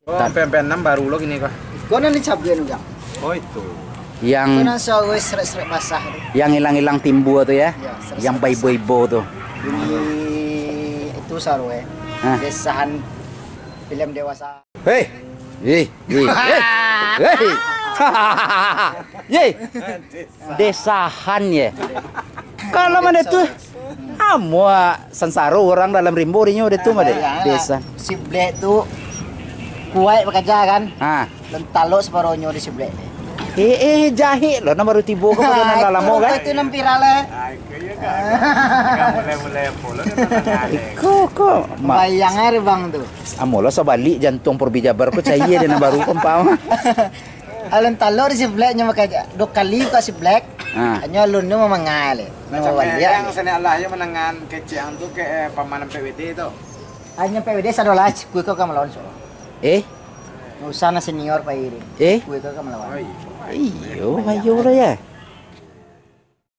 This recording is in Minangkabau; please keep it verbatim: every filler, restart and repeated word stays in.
Oh, sampai, sampai enam baru lo kini ko. Ko nan dicabuik tu, Jang. Oh, itu. Yang Ko nan suaro srek-srek basah tu. Yang ilang-ilang timbua tu, ya? Ya, srek-srek Yang baibo-ibo tu. Bunyi itu suaro, eh. Hah? Desahan film dewasa. Hei! Hei! Hei! Hei! Hei! Ye! Desahan, ye. Kalau mode tu, amuah sansaro urang dalam rimbo dinyo mode tu, mode. Desa. Si Black tu kuaik bakaja kan? Ha. Lun talok saparonyo di si Black. Eh, eh, jahek lo, nan baru tibo ko, baru nan lah lamo kan? Itu nan viral, eh. Ah, itu yo kan. Agak mulai-mulai apo lo, nan nangah deh. Iko, ko. Ma- Bayang ari bang tu. Amuah lo sabalik jantuang Porbi Jabar ko, cayia deh nan baru ko, ampau. Alun talok di si Black nyo makaja. Duo kali ka si Black. Ha. Hanyo alun tu mamangah le. Macam Mamaliak yang le. Sani Allah yo manangan kecek ang tu ke, eh, pamain P W D tu. Hanyo P W D sadolah, kue kau ka malawan so. Eh? Usah na senior pai ri. Eh? Kue kau ka malawan. Oh, iyo. Iyo, ayo lah ya.